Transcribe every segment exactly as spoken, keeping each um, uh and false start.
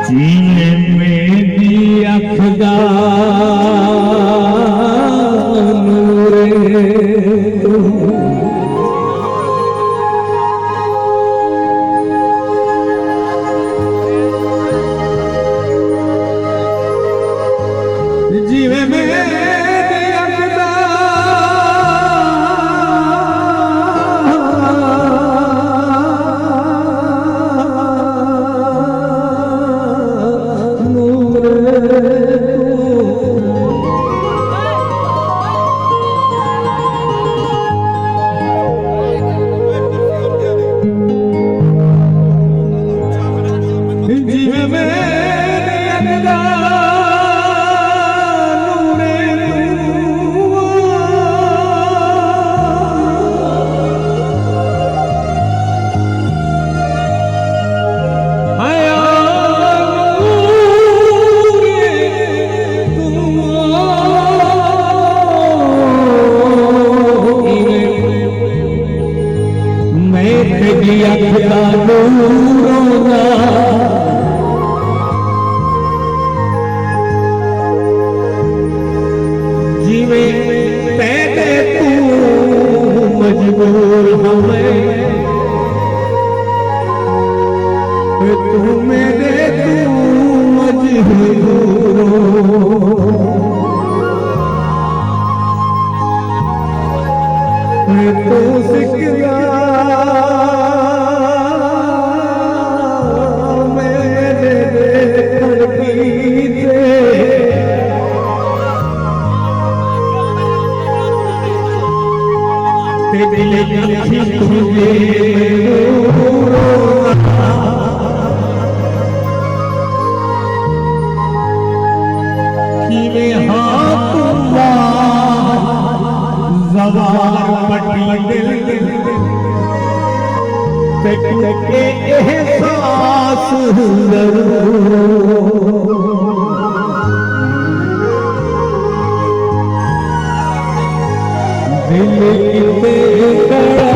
جیویں میݙی اکھ دا نور ہے توں، جیویں میݙی اکھ دا نور ہے توں۔ جیویں میݙی اکھ دا نور ہے توں، حیا نور ہے توں۔ میں تیݙی اکھ دا نور ہاں، جیویں تیݙے توں مجبور ہاں میں، تے توں میݙے توں مجبور ہو۔ میں توں سکھدا میݙے ݙیکھݨ کیتے، تے دل اکھیں توں جے میݙوں رونا۔ کیویں ہا توں ماہ زوال پٹی دل، تیکوں اے احساس ضرور۔ دل کیتے کڑا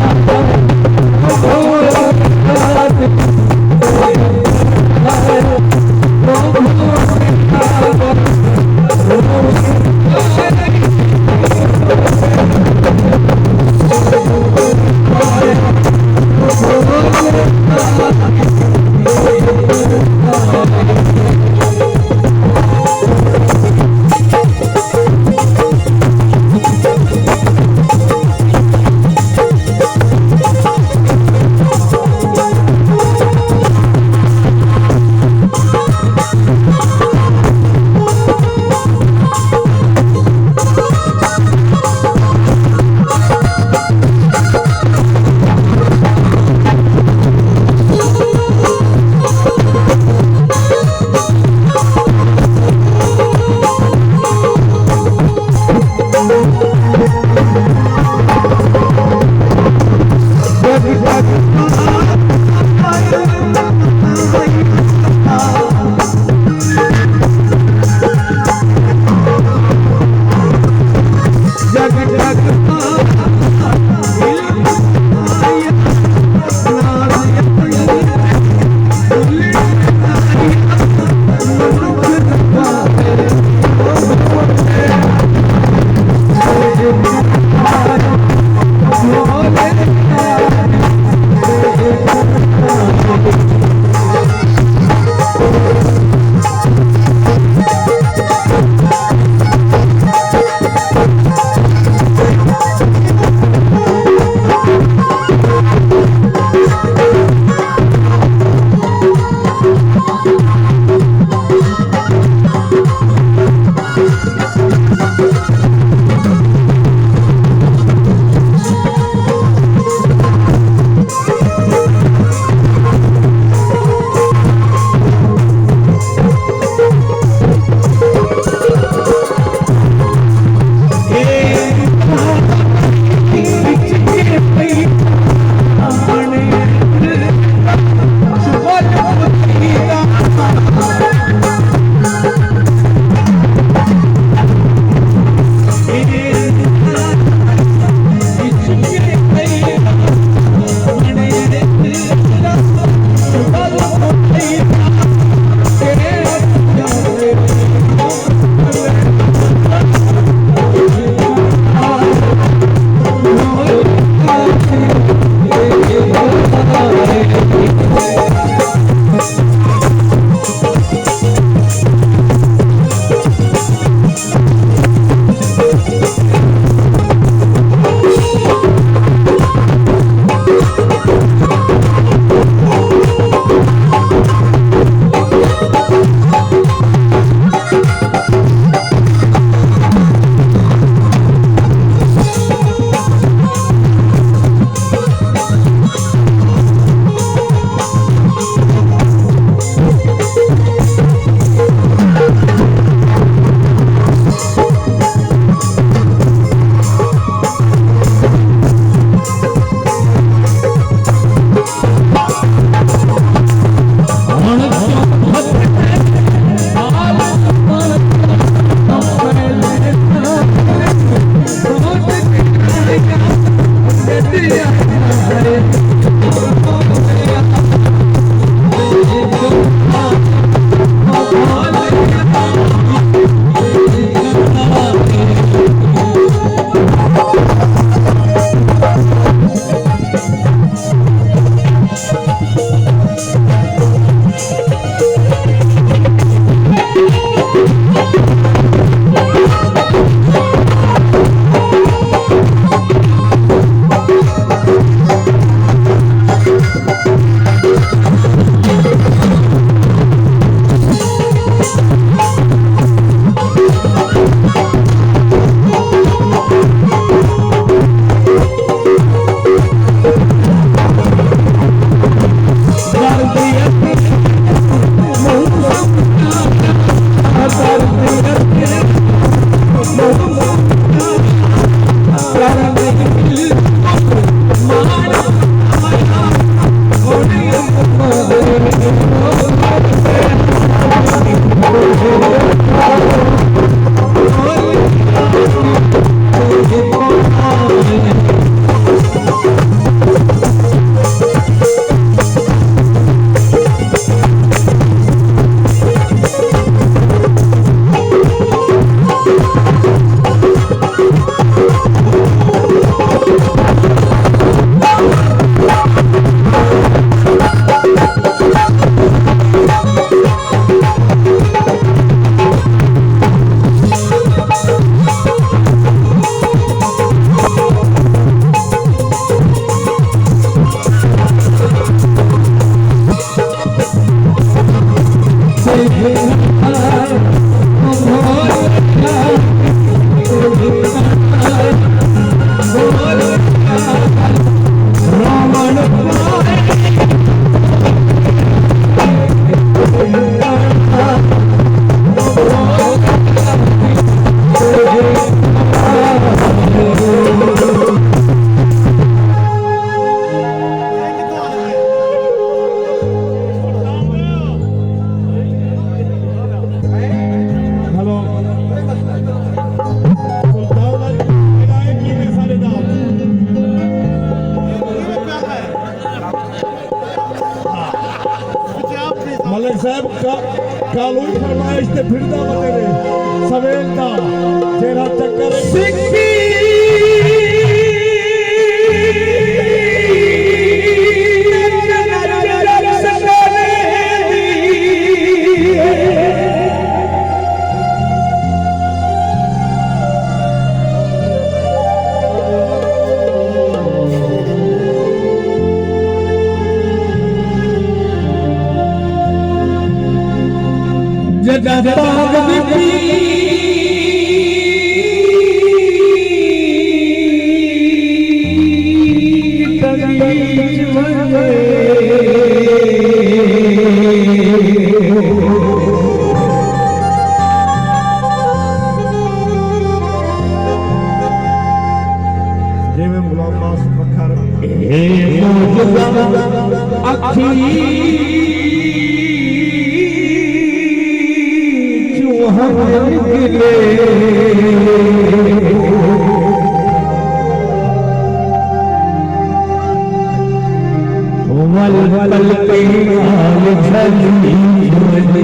صاحب کا-، کالوئی فرمائش تے پھردا ودے نے۔ سویل دا جیڑھا چکر ہے۔ سکھی جݙاں تاک دی پیر تمیز ونڄے۔ جیویں غلام عباس بکھر۔ اے معجزہ اکھیں چوں ہم نکلے۔ ول ول پلکیں نال جھلی ونڄے۔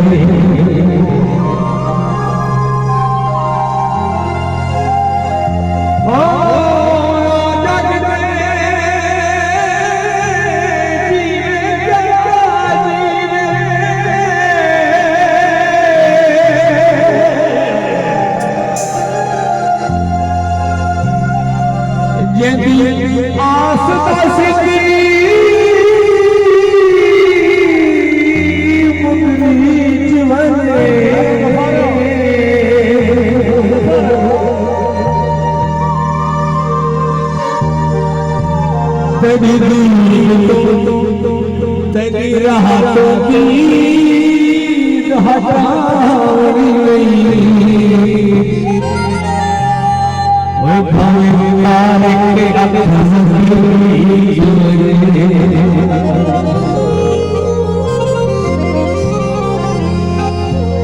جیندی آس دا سکری مکری چ ونڄے۔ تیݙی دین توں، تیݙی راہ توں دین ہٹاوݨی نئیں۔ اوئے بھاویں تارک اکھ زخمی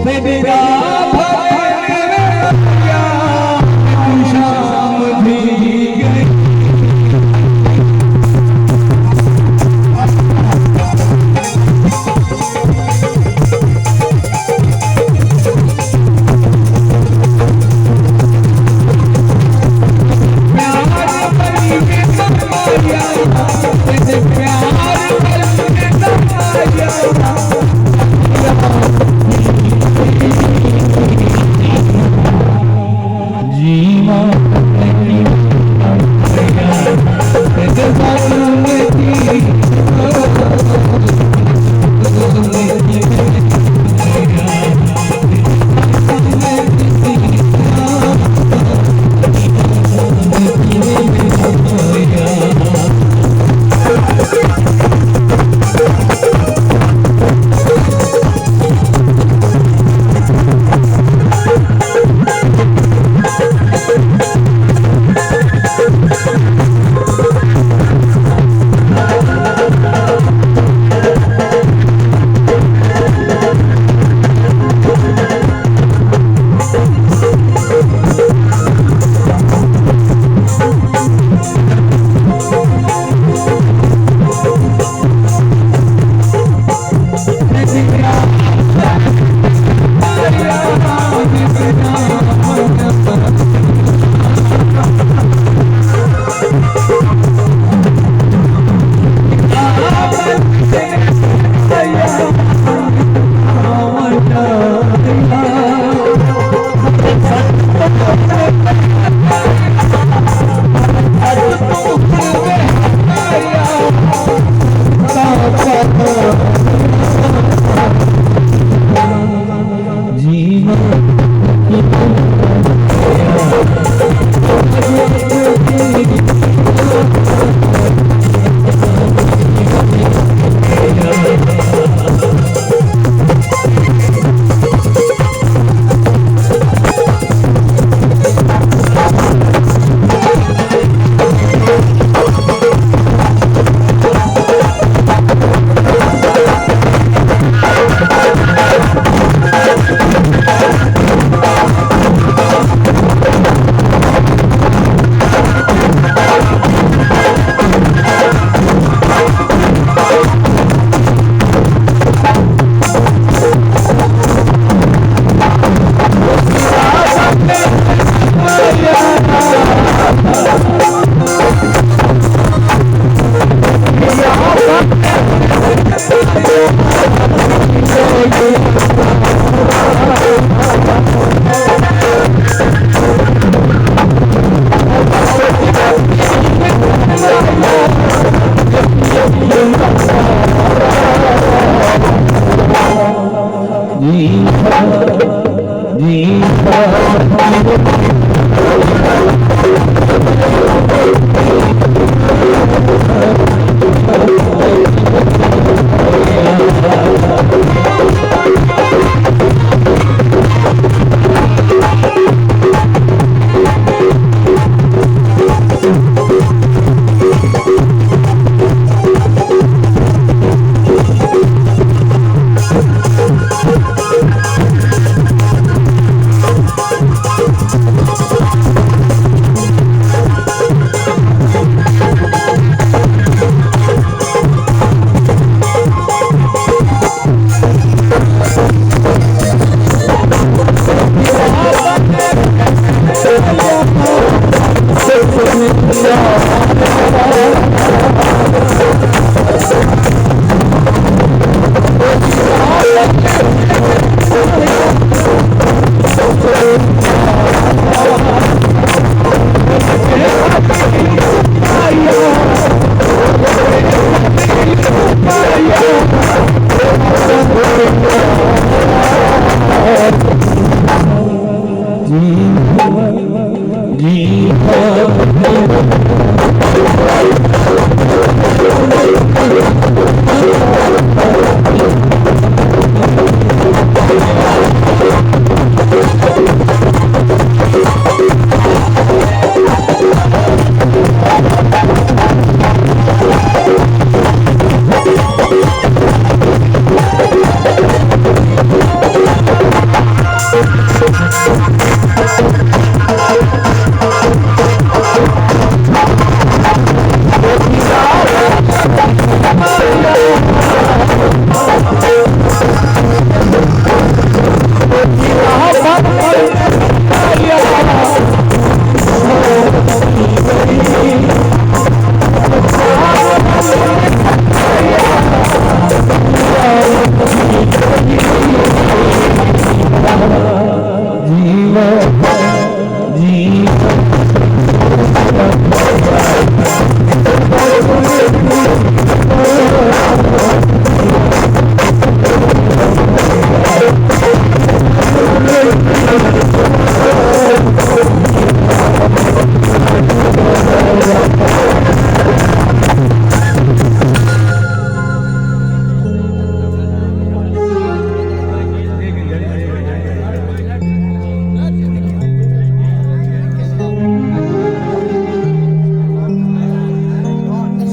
تیݙی راہ بھاویں شام تھی ڳئی۔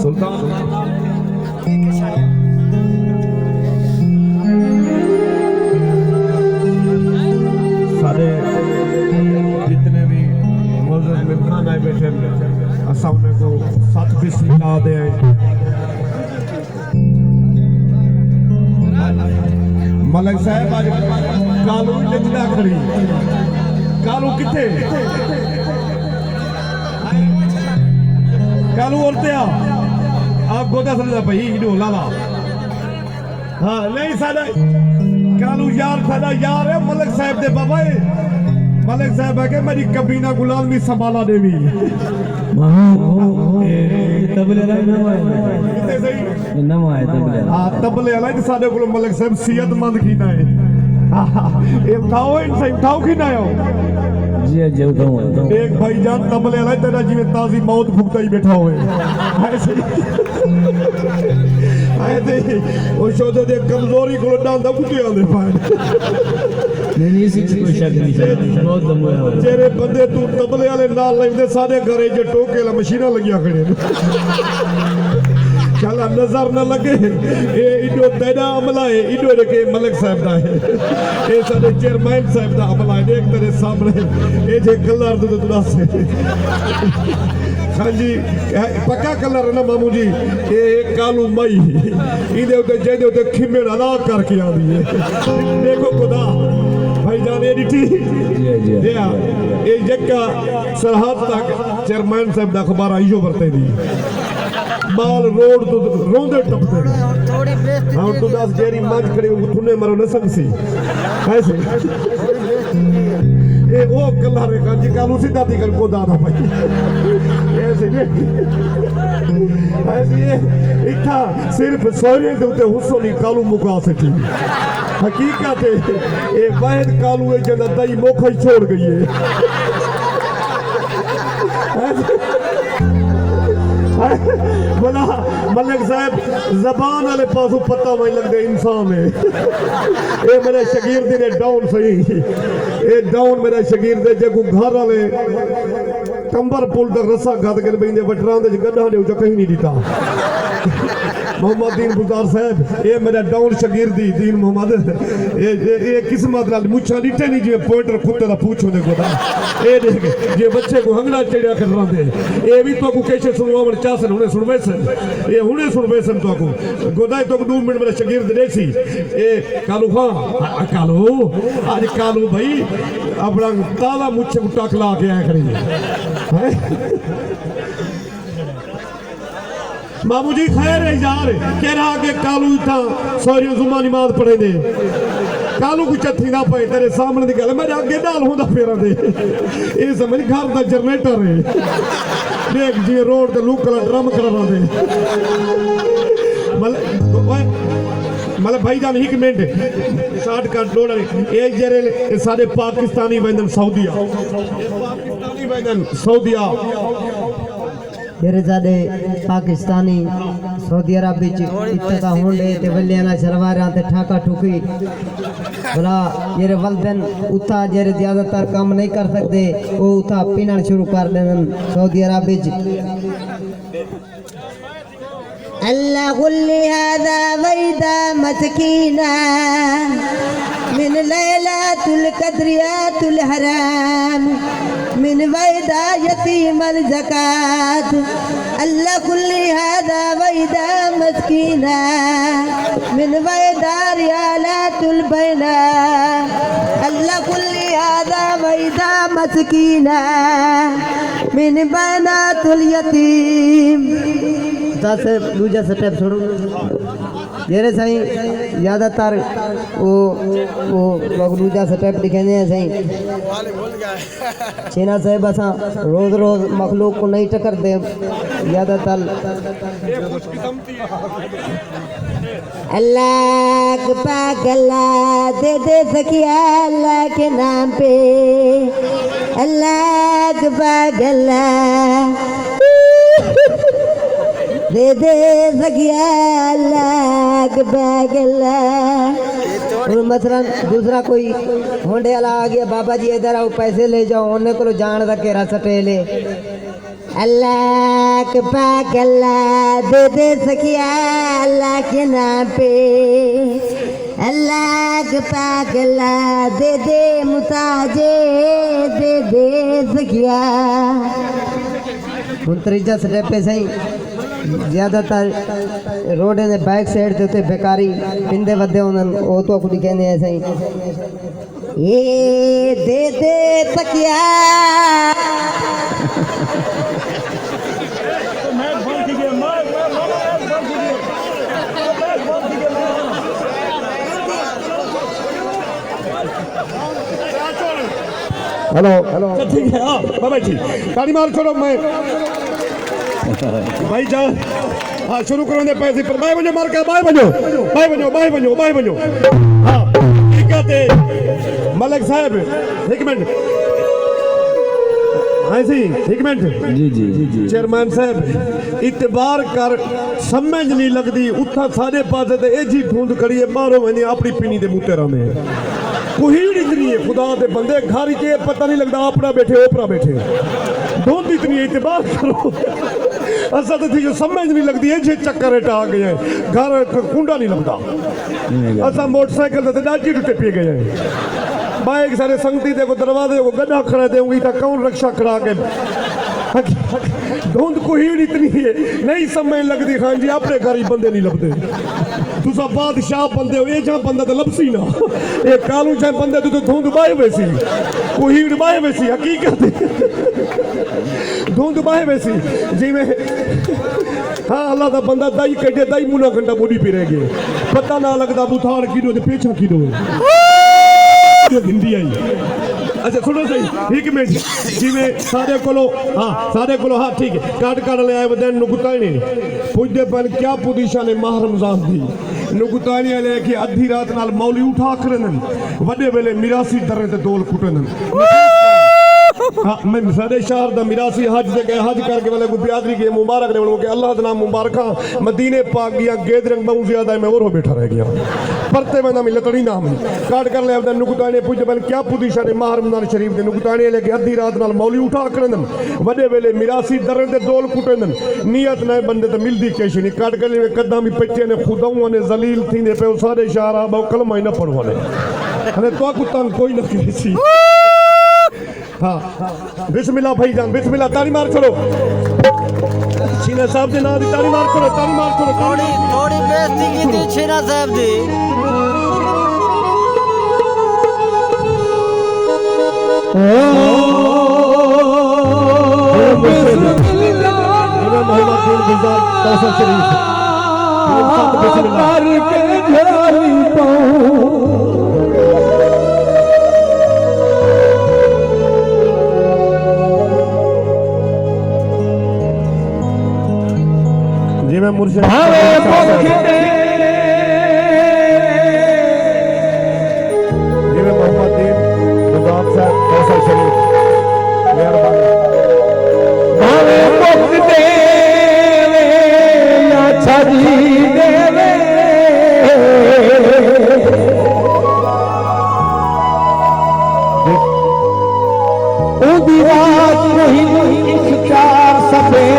سلطان، سارے جتنے بھی معزز مہمان آئے بیٹھے ہیں، اساں انہیں کو ساتھ بسم اللہ دے۔ ملک صاحب، اڄ کالو نچدا کھڑی۔ کالو کتھے؟ کالو اُلٹیا۔ آپ گودا سمجھدا پئی، ایݙو لالا۔ ہاں، نہیں، ساݙا کالو یار، ساݙا یار ہے ملک صاحب دے بابا ہے۔ ملک صاحب ہے کہ میری کبینہ غلام بھی سنبھالا دے بھی۔ ہاں، اے، اے طبلے والا نہ آیا۔ کتنے صحیح؟ نواں آیا طبلے والا۔ ہاں، طبلے والا تے ساݙے کول ملک صاحب صحت مند کھینا ہے۔ اے اٹھاؤ، ان سے اٹھاؤ کھینا ہے۔ جی، جی، اٹھاؤ، اٹھاؤ۔ ایک بھائی جان طبلے والا تیرا جی میں تازی موت بھگتا ہی بیٹھا ہوئے۔ ایسے ہی۔ اے تے او شودے دے کمزوری کول ݙاندا کتے آندے پئے۔ نہیں، نہیں، اس میں کوئی شک نہیں، شک نہیں۔ بہت دم ہوا۔ جیڑھے بندے توں طبلے والے نال لیندے، ساݙے گھر اچ ٹوکے والا مشیناں لڳیاں کھڑے۔ شالا نظر نہ لڳے، اے ایݙو تیݙا عملہ ہے، ایݙو ݙیکھ اے ملک صاحب دا ہے۔ اے ساݙے چیئرمین صاحب دا عملہ ہے، ݙیکھ تیݙے سامݨے۔ اے جے کلر توں تاں ݙس۔ ہاں جی، اے پکا کلر ہے نا ماموں جی؟ اے کالو مئی، ایندے اتے، جیندے اتے کھمڑ ادا کر کے آندی ہے۔ ݙیکھو خدا، بھائی جان، اے ݙٹھی؟ جی، جی۔ جی ہاں، اے یکا سرحد تک چیئرمین صاحب دا اخبار ایہو ورتے دی۔ ٻال روڈ توں روندے ٹپدے نے۔ ہݨ توں ݙس، جیڑھی منجھ کھڑی، او تھنے مرو نہ سڳسی۔ ایسے۔ اے او کلر ہے، جی کالو سیدھا تھی کر کو دادا بھائی۔ ایسے جی۔ ایسے اے، اتھاں صرف سوہرے دے اتے حسن ہی کالو مکا سٹی۔ حقیقت ہے، اے واحد کالو ہے جیندا دائی موکھا ہی چھوڑ ڳئی ہے۔ بھلا ملک صاحب، زبان والے پاسوں پتہ وہیں لڳدے انسان ہے۔ اے میرے شاگرد نے ڈاؤن صحیح۔ اے ڈاؤن میرا شاگرد ہے، جیکوں گھر والے ٹمبر پل تک رسا گھد کے بھئی دے وٹراں دے گڈھاں دے اچ کہیں نہیں ݙتا۔ محمد دین بزدار صاحب، اے میرا ڈاؤن شاگرد ہی، دین محمد۔ اے، اے، اے قسمت نال مچھاں ݙٹے نہیں جیویں پوئنٹر کتے دا پوچھ ہوندے گودا۔ اے ݙیکھ، جے بچے کوں ہنگڑا چڑھیا کر رہندے۔ اے وی تہاکوں کیسے سݨواوݨ چاہسن، ہݨے سݨویسن۔ اے ہݨے سݨویسن تہاکوں۔ گودا، تہاکوں ݙو منٹ میرا شاگرد ݙیسی۔ اے کالو خان، آ، کالو، اڄ کالو بھائی اپݨا تازہ مچھے کوں ٹک لا کے آیا کھڑی ہے۔ ہیں؟ بابو جی خیر ہے یار، کیرھا کہ کالو اتھاں سوہریاں جمعہ نماز پڑھیندے۔ کالو کوں چتھیندے پئے، تیرے سامݨے دی ڳالھ ہے، میݙے اڳے ݙال ہوندا پھیرا دے۔ اے سمجھ گھر دا جنریٹر ہے۔ ݙیکھ جی روڈ تے لوکل ڈرم کھڑا رہندے۔ مطلب، اوئے، مطلب بھائی جان ہک منٹ، شارٹ کٹ ݙوڑ۔ اے جیڑھے سارے پاکستانی ویندن سعودیہ۔ پاکستانی ویندن سعودیہ۔ جیڑھے ساݙے پاکستانی سعودی عرب وچ اتھاں تاں ہونڈے تے ولیاں نال شلواراں تے ٹھاکا ٹھوکی بھلا جیڑھے ولدن اتھاں جیڑھے زیادہ تر کم نہیں کر سڳدے، او اتھاں پنݨ شروع کر ݙیندن سعودی عرب وچ۔ اللہ کل ہذا ویدا مسکینا، من لیلۃ القدر آت الحرام، من ویدا یتیم الزکات۔ اللہ کل ہذا ویدا مسکینا، من ویدا ریالات البینا۔ اللہ کل ہذا ویدا مسکینا، من بینات الیتیم۔ دس ݙوجھا سٹیپ چھوڑو۔ جیڑھے سائیں زیادہ تر او، او، او ݙوجھا سٹیپ ݙکھیندے ہیں سائیں۔ چھینا صاحب اساں روز روز مخلوق کوں نہیں ٹکر دے، زیادہ تر۔ اللہ پاک اللہ دے دے سخیا اللہ کے نام پہ، اللہ پاک اللہ دے دے سخیا اللہ پاک اللہ۔ ہݨ مثلاً دوسرا کوئی ہونڈے والا آ ڳیا، بابا جی ادھر آؤ، پیسے لے جاؤ، انہیں کولوں جان دا کیرھا سٹیل ہے۔ اللہ پاک اللہ دے دے سخیا اللہ کے نام پہ، اللہ پاک اللہ دے دے محتاج دے دے سخیا۔ ہݨ تریجھا سٹیپ ہے سائیں، زیادہ تر روڈیں دے بیک سائیڈ تے اتے بیکاری پندے ودے ہوندن، او تہاکوں ݙکھیندے ہیں سائیں۔ اے دے دے سخیا۔ ہیلو، ہیلو۔ ٹھیک ہے، ہاں، بابا جی، تاڑی مار چھوڑو میں۔ بھائی جان، ہاں، شروع کرو دے پیسے پر۔ بھائی بنو مار کا، بھائی بنو، بھائی بنو، بھائی بنو، بھائی بنو۔ ہاں، ٹھیک ہے تے ملک صاحب، ہک منٹ۔ ہاں سی، ہک منٹ۔ جی، جی، جی، جی۔ چیئرمین صاحب، اعتبار کر، سمجھ نہیں لگدی، اتھاں ساݙے پاسے تے ایجھی دھند کھڑی ہے، ٻاہروں ویندے اپݨی پنی دے موتے رہندے ہیں۔ کوہیڑ اتنی ہے، خدا دے بندے، گھر اچ اے پتہ نہیں لڳدا، اپݨا ٻیٹھے، اوپرا ٻیٹھے۔ دھند اتنی ہے، اعتبار کرو۔ اساں تے تھی جو سمجھ نہیں لڳدی، ایجھے چکر اچ آ ڳئے ہیں۔ گھر کنڈا نہیں لڳدا۔ اساں موٹر سائیکل تے ݙاجھی ٹٹے پئے ڳئے ہیں۔ بائیک سارے سنگتی دے کو دروازے کو گݙا کھڑا دے، اونگی تاں کون رکشہ کھڑا کے۔ دھند کوہیڑ اتنی ہے، نہیں سمجھ لڳدی خان جی، اپݨے گھر ہی بندے نہیں لبھدے۔ تساں بادشاہ بندے ہو، ایجھا بندہ تے لبھسی نہ۔ اے کالو جھے بندے توں تے دھند ٻاہے ویسی، کوہیڑ ٻاہے ویسی، حقیقت ہے۔ دھند ٻاہے ویسی، جیویں، ہاں، اللہ دا بندہ دائی کڈھے، دائی منا گھنٹہ ٻݙی پئی رہ ڳئے۔ پتہ نہ لڳدا ٻتھاڑ کیݙو تے پیچھا کیݙو ہے۔ جو گھندی آئی۔ اچھا، سݨو صحیح، ہک منٹ۔ جیویں سارے کولو، ہاں، سارے کولو، ہاں، ٹھیک ہے۔ کٹ کٹ لے آئے ودے نکتاݨے۔ پڄدے پن کیا پوزیشن ہے ماہ رمضان دی۔ نکتاݨے والے کہ ادھی رات نال مولی اٹھا کھڑن، وݙے ویلے میراثی دریں تے دول کٹن۔ ہاں، میں ساݙے شہر دا میراثی حج تے ڳئے، حج کر کے ویلے کو برادری کے مبارک ݙیوݨ کہ اللہ دا نام مبارکاں، مدینے پاک دیاں گیدرنگ ٻہوں زیادہ ہے، میں اورو ٻیٹھا رہ ڳیا۔ پرتے ویندا میں لتڑیندا ہم۔ کٹ کر لے آودا نکتاݨے پڄدے پن کیا پوزیشن ہے ماہ رمضان شریف دے۔ نکتاݨے والے کہ ادھی رات نال مولی اٹھا کھڑن، وݙے ویلے میراثی دریں تے دول کٹن۔ نیت نہ بندے تے ملدی کیش نہیں۔ کٹ کر لے قدم بھی پچے نے، خداؤں نے ذلیل تھیندے پئے، سارے شہر آ ٻہوں کلمہ ہی نہ پڑھو نے۔ ہنے تہاکوں تنگ کوئی نہ کریسی۔ ہاں، بسم اللہ بھائی جان، بسم اللہ، تاڑی مار چھوڑو۔ چھینا صاحب دے ناں دی تاڑی مار چھوڑو، تاڑی مار چھوڑو۔ تھوڑی، تھوڑی بےعزتی کیتی چھینا صاحب دی۔ کوثر شریف۔ بسم اللہ۔ کر کے جھولی پاؤں۔ جی میں مرشد بھاوے بخش دے۔ جی میں محمد دین مزاق صاحب کوثر شریف۔ مہربانی۔ بھاویں بت ݙیوے یا چھڄ ݙیوے، اوندی رات کوئی اختیار سبھے۔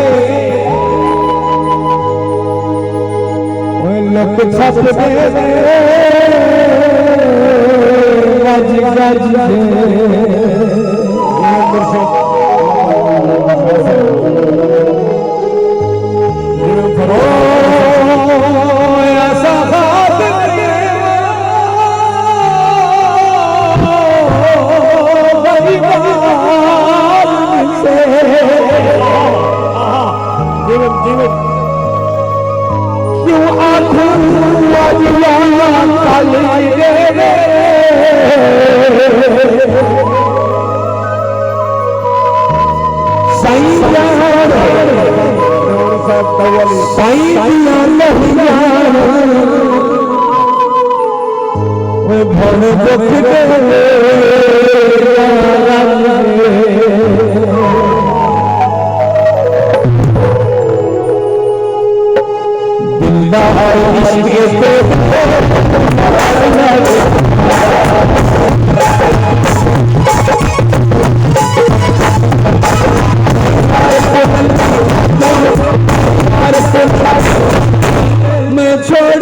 اوئے لک چھپ ݙیوے، گج گج ݙے۔ جیوت، جیوت۔ کیوں آکھوں اڄ یا کل ݙیوے۔ سائیں جان، سائیں دیاں لہیاں، اوہ بھن بک ݙیوے یا رل ݙیوے۔ دلدار عشق تے میں چھوڑ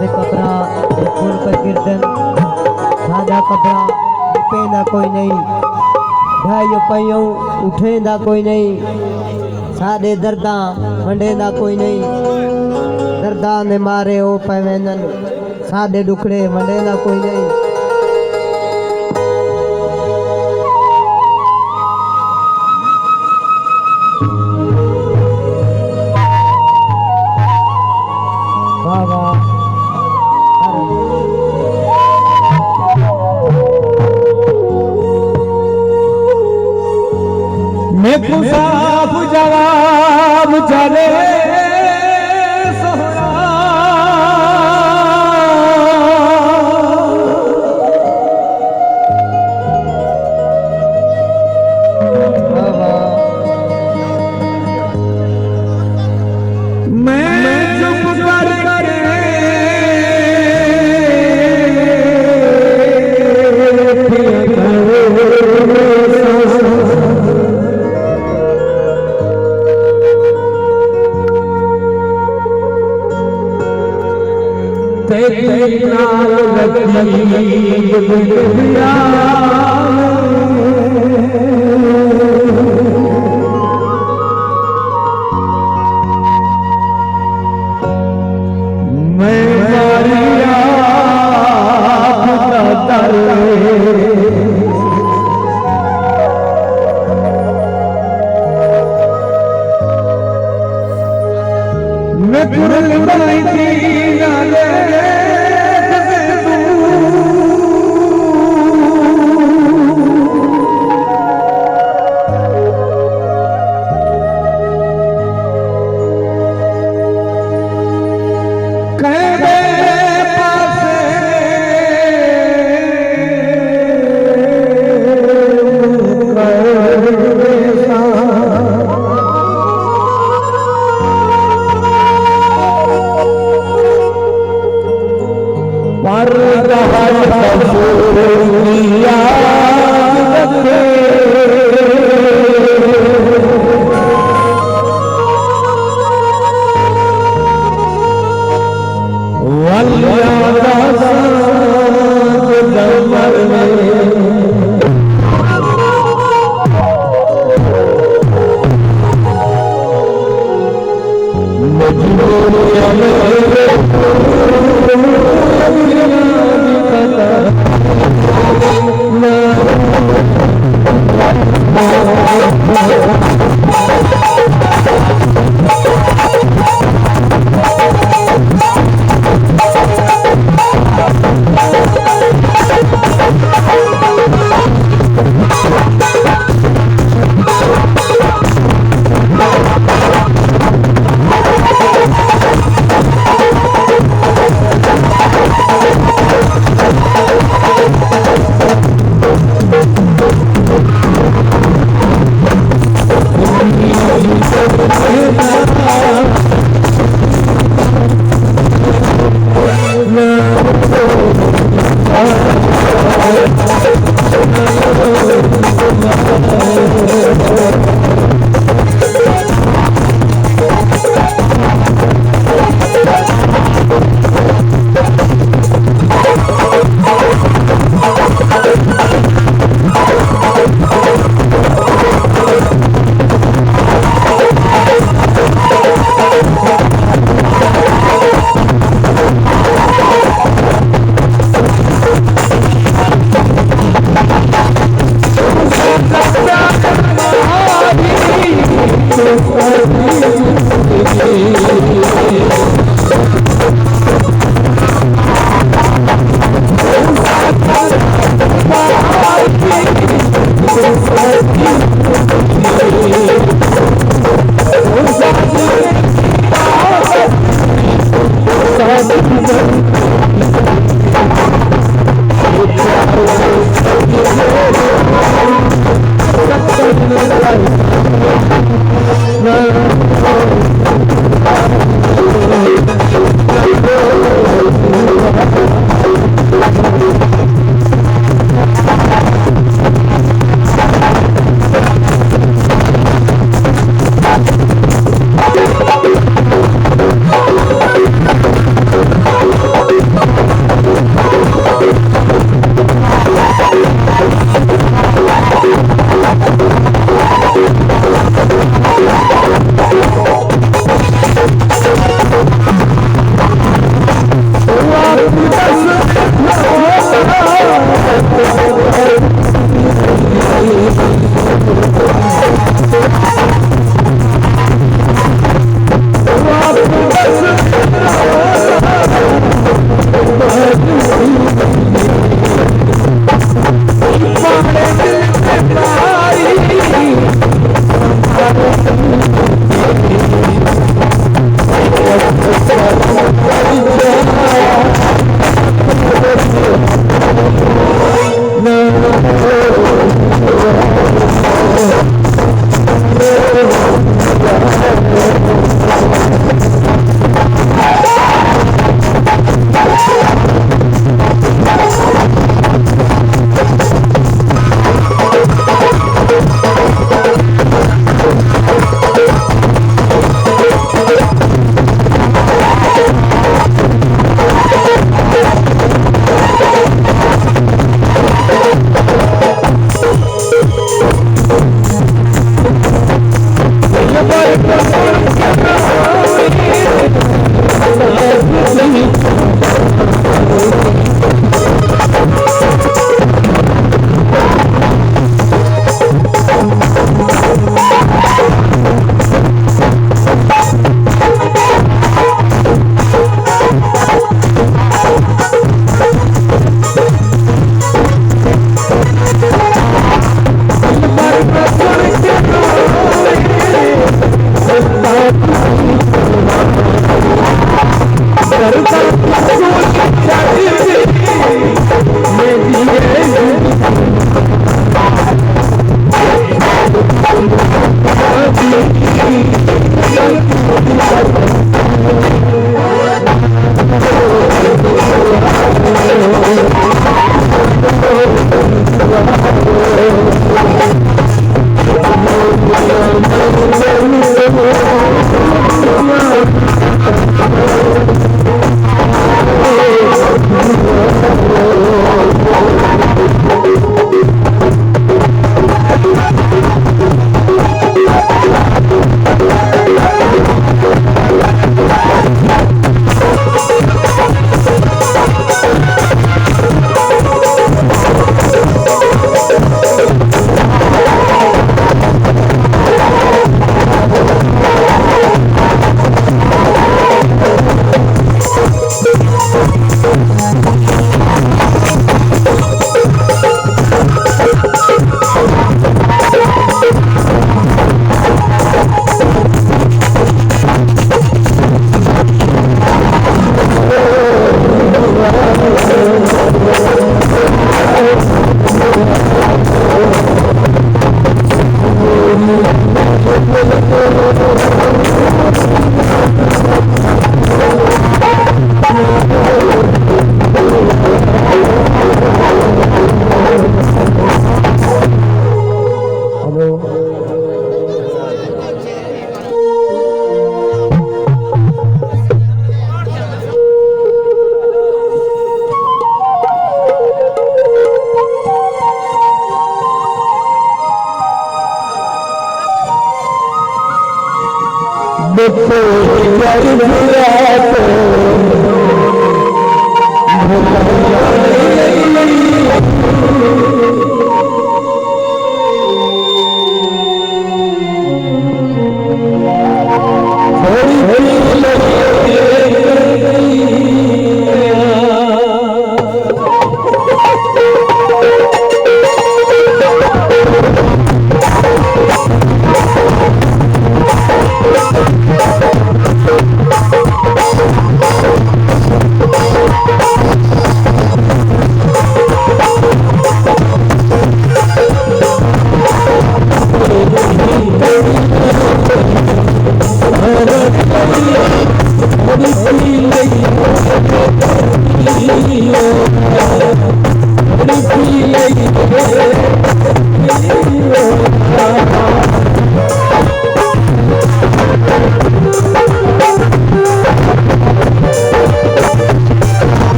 دے قبراں دے پھل پکردن، ساݙا قبراں ݙپیندا کوئی نئیں، ڈھائیو پئیوں اٹھیندا کوئی نئیں، ساݙے درداں ونڈیندا کوئی نئیں، درداں دے مارے او پئے ویندن، ساݙے ݙکھڑے ونڈیندا کوئی نئیں۔ واہ واہ۔ میکوں صاف جواب چاہے سوہݨا۔ میں چپ کر کے تیݙی نال رقیب بن ڳیا۔ میں ماریا خدا در۔ میں پورے بنائی تھی نالے۔ کہیں دے پاسے منہ کر ݙیساں۔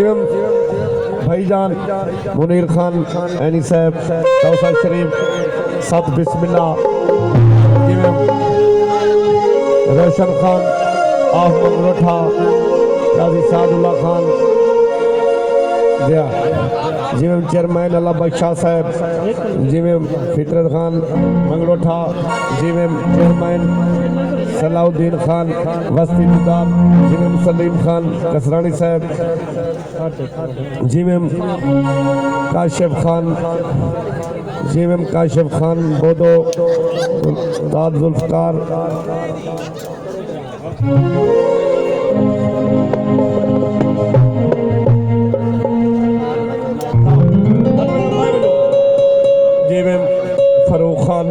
بھائی جان منیر خان عینی صاحب، توسہ شریف، ست بسم اللہ، روشن خان آف منگلوٹھا، قاضی سعد اللہ خان، جی ہاں، جی ہم چیئرمین اللہ بخش شاہ صاحب، جی ہم فطرت خان منگلوٹھا، جی ہم چیئرمین صلاح الدین خان وستی بزدار، جی ہم سلیم خان کسرانی صاحب، جی ہم کاشف خان، جی ہم کاشف خان بودو، استاد ذوالفقار۔ جی میں فاروق خان۔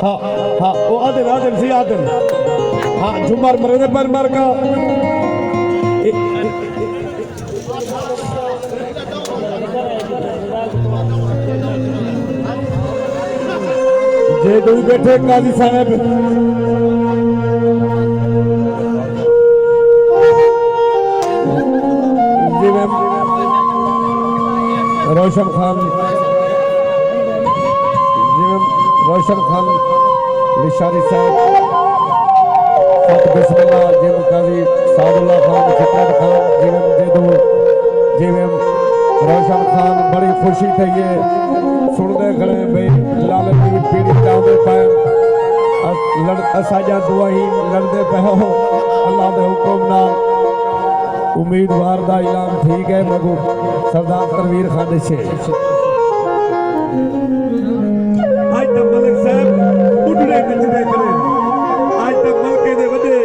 ہاں، ہاں، او آدن، آدن سی آدن۔ ہاں، جمر مرے دے پر مر کا۔ جے دوئی بیٹھے قاضی صاحب۔ جی میں روشن خان، جی میں روشن خان لشاری صاحب، ست بسم اللہ، جی میں قاضی سعد اللہ خان، فطرت خان، جی میں جے دو، جی میں روشن خان، بڑی خوشی تھئی ہے۔ سݨدے کھڑے ہیں بھئی، لالے دی پیڑھی چاہندے پئے۔ اس-، لڑ-، اساݙیاں دعائیں لڑدے پئے ہو۔ اللہ دے حکم نال امیدوار دا اعلان تھی ڳئے، مگو سردار تنویر خان ݙسے۔ اڄ تاں ملک صاحب ٻڈھڑے نچدے کھڑے۔ اڄ تاں ملکے دے وݙے،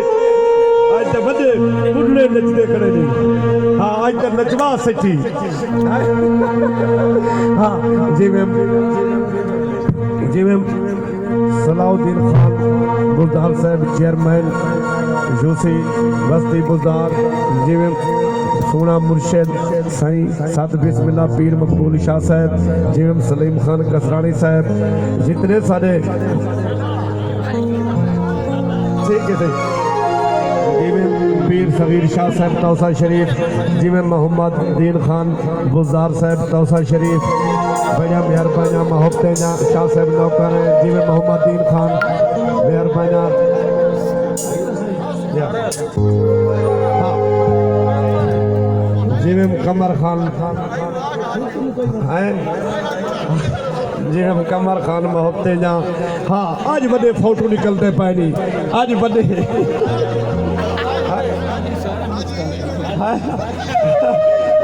اڄ تاں وݙے ٻڈھڑے نچدے کھڑے نے۔ ہاں، اڄ تاں نچوا سچی۔ ہاں، جی میں، جی میں صلاح الدین خان بزدار صاحب، چیئرمین یو سی وستی بزدار، جی میں سونا مرشد سائیں ست بسم اللہ پیر مقبول شاہ صاحب، جی میں سلیم خان کسرانی صاحب، جتنے سارے ٹھیک ہے سائیں۔ جی میں پیر صغیر شاہ صاحب توسہ شریف، جی میں محمد دین خان بزدار صاحب توسہ شریف، بڑیاں مہربانیاں محبتیں جاں شاہ صاحب نوکر ہیں، جی میں محمد دین خان مہربانیاں۔ جی میں قمر خان ہیں، جی میں قمر خان محبتیں جاں۔ ہاں، اڄ وݙے فوٹو نکلدے پئے نی، اڄ وݙے۔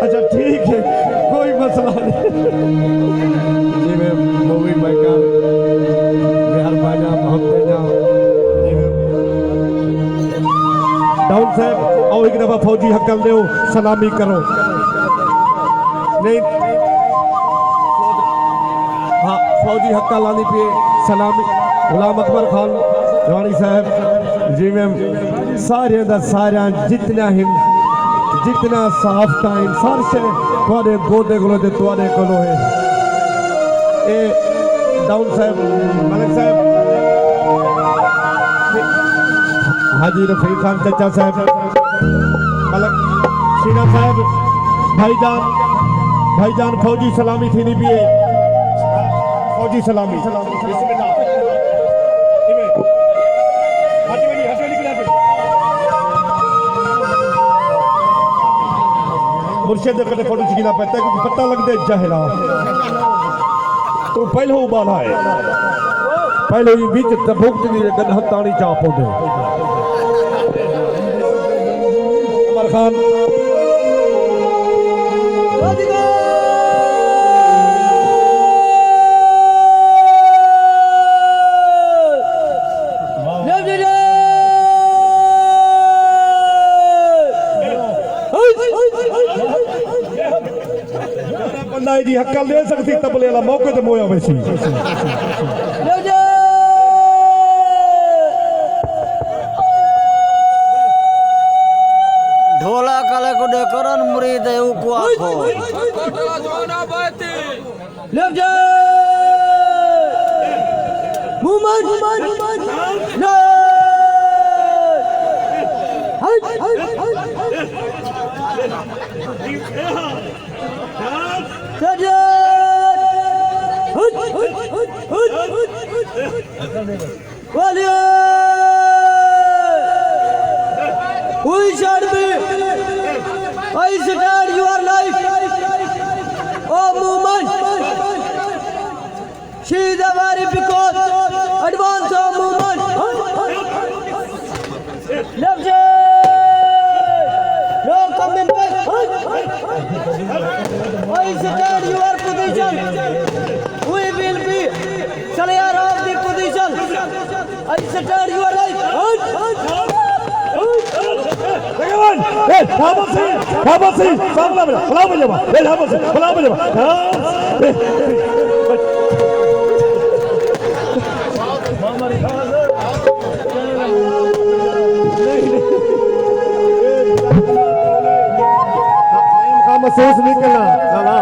اچھا، ٹھیک ہے، کوئی مسئلہ نہیں۔ جی میں مووی میکر، مہربانیاں، محبتیں جاں۔ جی میں ڈاؤن صاحب، آؤ ہک دفعہ فوجی ہکل ݙیو، سلامی کرو۔ نہیں۔ ہاں، فوجی ہکل آندی پئی ہے۔ سلامی غلام اکبر خان راݨی صاحب، جی میں سارے دا سارا جتنا ہن، جتنا صحافت ہن، سارے شے تہاݙے گودے کولو تے تہاݙے کولو ہے۔ اے ڈاؤن صاحب، ملک صاحب، حاجی رفیق خان چچا صاحب، ملک شیرہ صاحب، بھائی جان، بھائی جان، فوجی سلامی تھیندی پئی ہے۔ فوجی سلامی۔ بسم اللہ۔ مرشد دے کنے فوٹو چکینا پہ، تیکوں پتہ لڳدے جاہلا۔ توں پہلو ابالا ہے۔ پہلو ہی وچ تے بھگت دی گݙ ہتاݨی چا پوندے۔ عمر خان۔ بندہ ایجھی ہکل ݙے سڳسی، طبلے والا موقع تے مویا ویسی۔ ڈھولا کالے کوں ݙے کرن مرید ہے، اوکوں آکھو۔ سجاد! ہٹ! ہٹ! ہٹ! ہٹ! والیے! We shall be. I start your life. Oh, movement. She is a very because advance of movement. Left side. No coming back. I start your position. We will be clear of the position. I start your life. بھگوان، اے، بابا سنگھ، بابا سنگھ، بابا سنگھ، بابا سنگھ، بابا سنگھ، بابا سنگھ۔ محسوس نہیں کرنا۔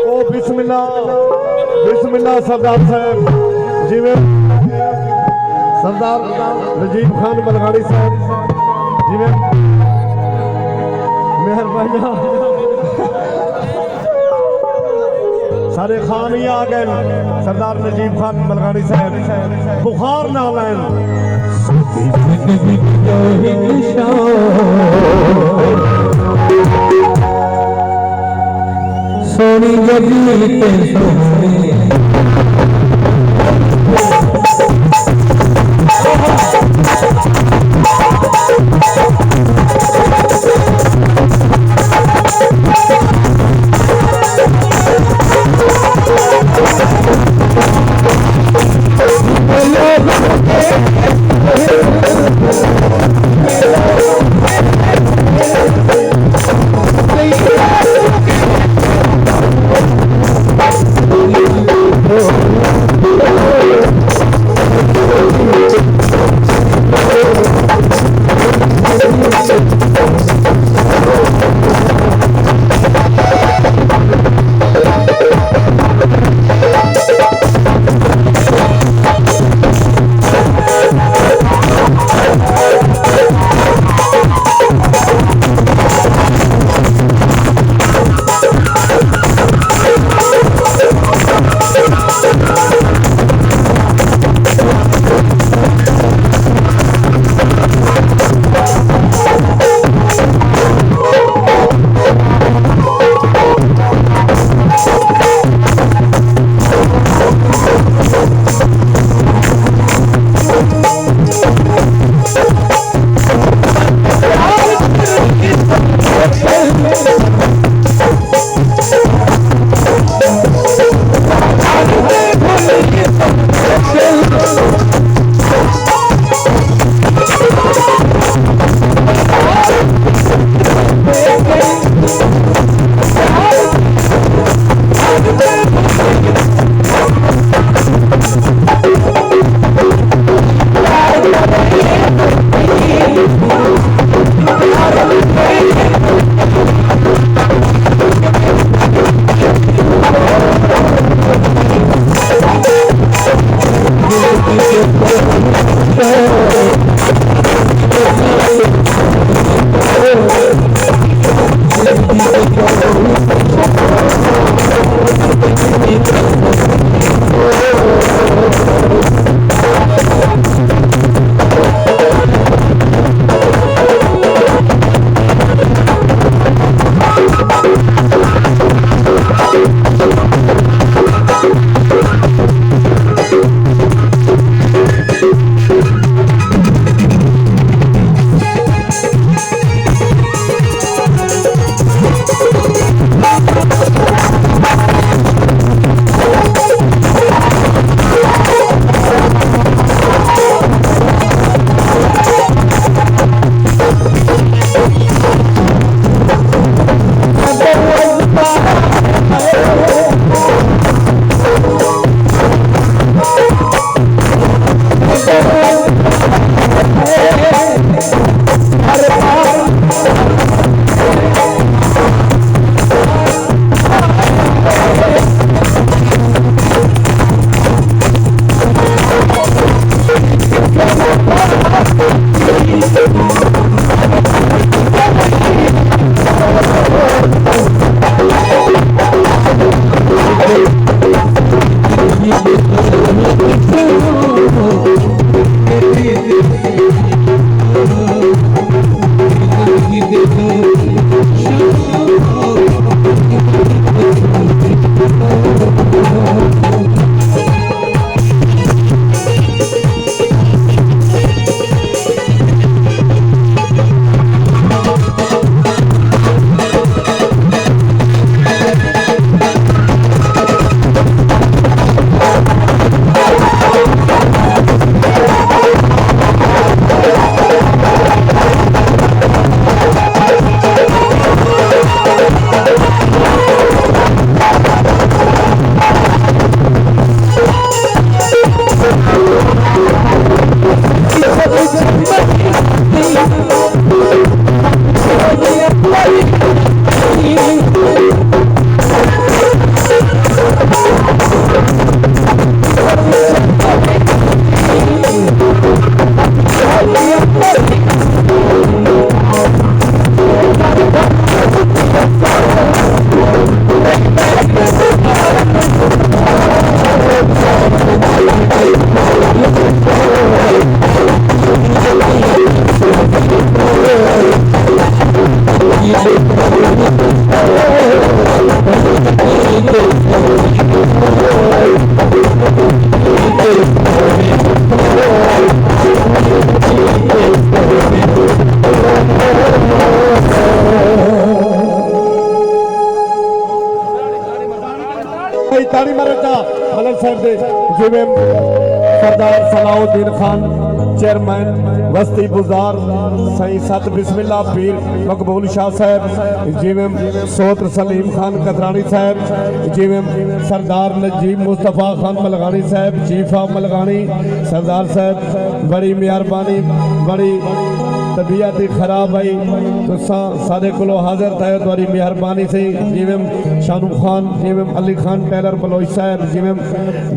او بسم اللہ، بسم اللہ سردار صاحب، جیویں سردار نجیب خان ملغاڑی صاحب، جیویں مہربانی۔ سارے خان ہی آ گئے، سردار نجیب خان ملغاڑی صاحب بخار نال آئے۔ سوہݨی جڳی تے سوہݨی۔ صاحب دے، جیویں سردار صلاح الدین خان، چیئرمین وستی بزار، سائیں ست بسم اللہ پیر مقبول شاہ صاحب، جیویں سوتر سلیم خان کترانی صاحب، جیویں سردار نجیب مصطفیٰ خان ملغانی صاحب، چیف آف ملغانی، سردار صاحب، بڑی مہربانی، بڑی طبیعت ہی خراب ہئی، تساں ساݙے کولوں حاضر تھئے، تہاݙی مہربانی سئیں۔ جیویں شانو خان، جیویں علی خان ٹیلر بلوچ صاحب، جیویں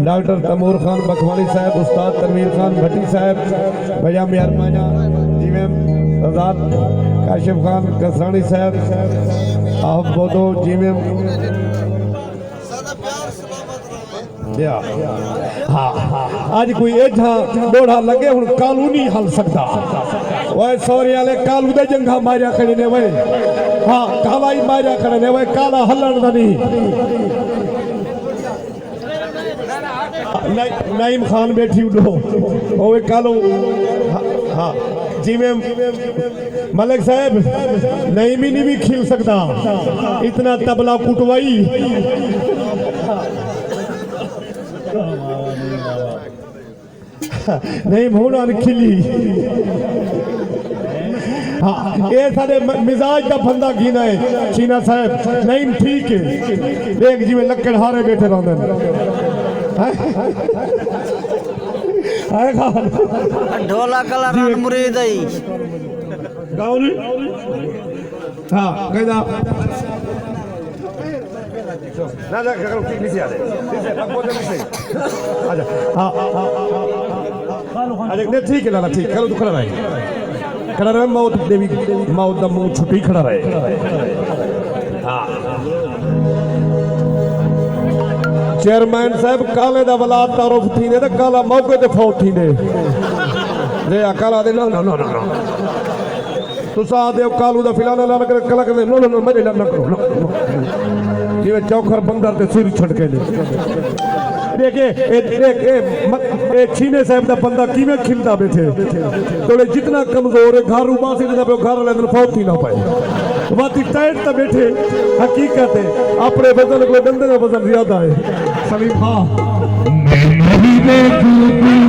ڈاکٹر تیمور خان بخوانی صاحب، استاد تنویر خان بھٹی صاحب، بڑیاں مہربانیاں، جیویں سردار کاشف خان کسرانی صاحب، آپ بودو، جیویں بیا۔ ہاں، اڄ کوئی ایجھا ٻوڑھا لڳے، ہݨ کالو نہیں ہل سڳدا۔ اوئے سوری والے، کالو دے جنگھا ماریا کھڑے نے وے۔ ہاں، کالا ہی ماریا کھڑے نے وے، کالا ہلݨ دا نہیں۔ نعیم خان ٻیٹھی اݙو۔ اوئے کالو۔ ہاں، ہاں۔ جیویں ملک صاحب، نعیم ہی نہیں بھی کھل سڳدا، اتنا طبلہ کٹوائی۔ نعیم ہݨ کھلی۔ ہاں، اے ساݙے م-، مزاج دا بندہ گھینا ہے، چینا صاحب۔ نعیم ٹھیک ہے، ݙیکھ جیویں لکڑ ہارے ٻیٹھے رہندے نے۔ ہائے خان۔ ڈھولا کلا جی۔ رن مرید آئی۔ گاؤں نہیں؟ ہاں، کہدا۔ نہ، نہ، کرو، ٹھیک نہیں سی آ رہے۔ ٹھیک ہے، اب بولتے نہیں صحیح۔ آ جا۔ ہاں، ہاں، ہاں، ہاں، ہاں۔ اچھا، نہیں، ٹھیک ہے لالا، ٹھیک ہے، کرو تو کھڑا رہے۔ کھڑا رہے، موت دیوی، موت دا منہ چھپی کھڑا رہے۔ ہاں۔ چیئرمین صاحب، کالے دا ولا تعارف تھیندے تے کالا موقع تے فوت تھیندے۔ جے آ کالا دے، نو، نو، نو، نو، نو۔ تساں آہدے ہو کالو دا فلانا اعلان کرے، کلا کہندے، نو، نو، نو، میݙے اعلان نہ کرو، نو، نو۔ جیویں چوکھر بندر تے سر چھڑکے نے۔ ݙیکھ اے، اے، ݙیکھ اے، م-، اے چینے صاحب دا بندہ کیویں کھلدا ٻیٹھے۔ توڑے جتنا کمزور ہے، گھر اباسی ݙیندا پئے، گھر والے دن فوت تھی نہ پئے۔ واتی ٹائٹ تاں ٻیٹھے، حقیقت ہے، اپݨے وزن کوں ݙندے دا وزن زیادہ ہے۔ سلیم خان۔ میں نہیں دیکھوں